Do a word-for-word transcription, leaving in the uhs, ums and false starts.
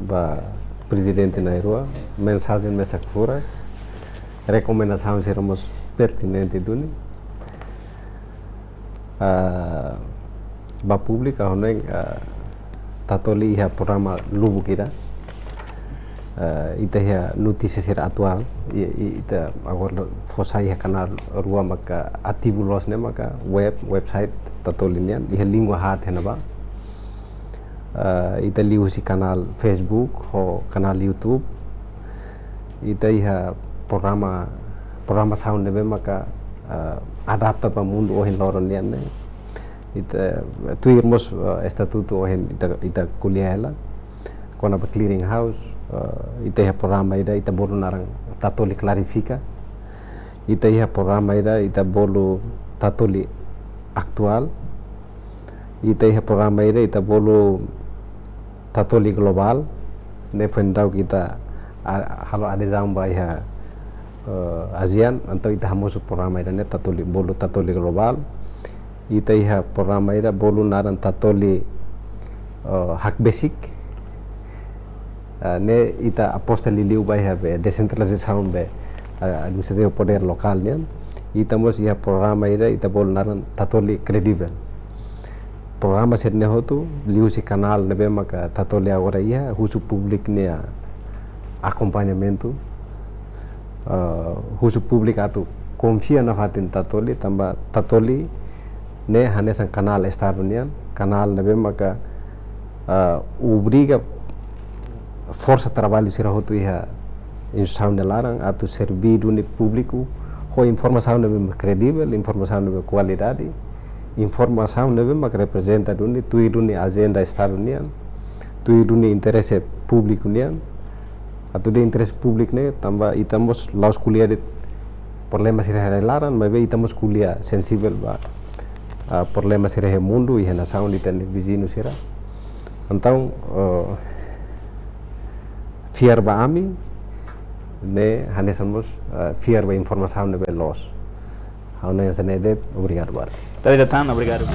Ba Prezidente na'in-rua, mensajen mesak furak, rekomendasaun sira mós pertinente duni. Ah, ba públiku, ha'u hanoin, ah, Tatoli iha programa lubuk ida. Ah, ita iha notísia sira atuál, i, i, ita agora fó sai iha kanál rua maka ativu loos ne'e maka web, website Tatoli nian, iha língua haat iha ne'ebá. Ah, ita liuhusi kanál Facebook, ho kanál YouTube. Ita iha programa, programasaun ne'ebé maka, ah, adapta ba mundu ohin loron nian ne'e. Ita, tuir mós, ah, estatutu ohin ita, ita ko'alia hela. Kona-ba clearing house, ah, ita iha programa ida, ita bolu naran Tatoli Klarifika. Ita iha programa ida, ita bolu Tatoli Atuál. Ita iha programa ida, ita bolu Tatoli Globál. Ne'e foin daudauk ita a-, halo adezaun ba iha, eh, ASEAN, entaun ita hamosu programa ida ne'e Tatoli, bolu Tatoli Globál. Ita iha programa ida bolu naran Tatoli, eh, Hakbesik. Ah, ne'e ita aposta liuliu ba iha be desentralizasaun be, ah, administrasaun podér lokál nian. Ita mós iha programa ida, ita bolu naran Tatoli Kredivel. Programa sira-ne'e hotu, liuhusi kanál ne'ebé maka Tatoli agora iha, husu públiku nia akompañamentu. Ah, husu públiku atu konfia nafatin Tatoli, tanba Tatoli ne'e hanesan kanál Estadu nian, kanál ne'ebé maka, ah, obriga forsa traballu sira hotu iha instituisaun nia laran atu serví duni públiku ho informasaun ne'ebé mak kredivel, informasaun ne'ebé kualidade, informasaun ne'ebé mak reprezenta duni, tuir duni ajenda Estadu nian, tuir duni interese públiku nian, atu dehan interese públiku ne'e, tanba ita mós la'ós ko'alia de'it problema sira iha rai-laran, maibé ita mós ko'alia sensivel ba, ah, problema sira iha mundu, iha nasaun ita-nia viziñu sira. Entaun, eh, fiar ba ami, ne'e hanesan mós, eh, fiar ba informasaun ne'ebé loos. Ha'u hanoin hanesan ne'e de'it, obrigadu barak. Tadi datang, obrigadu.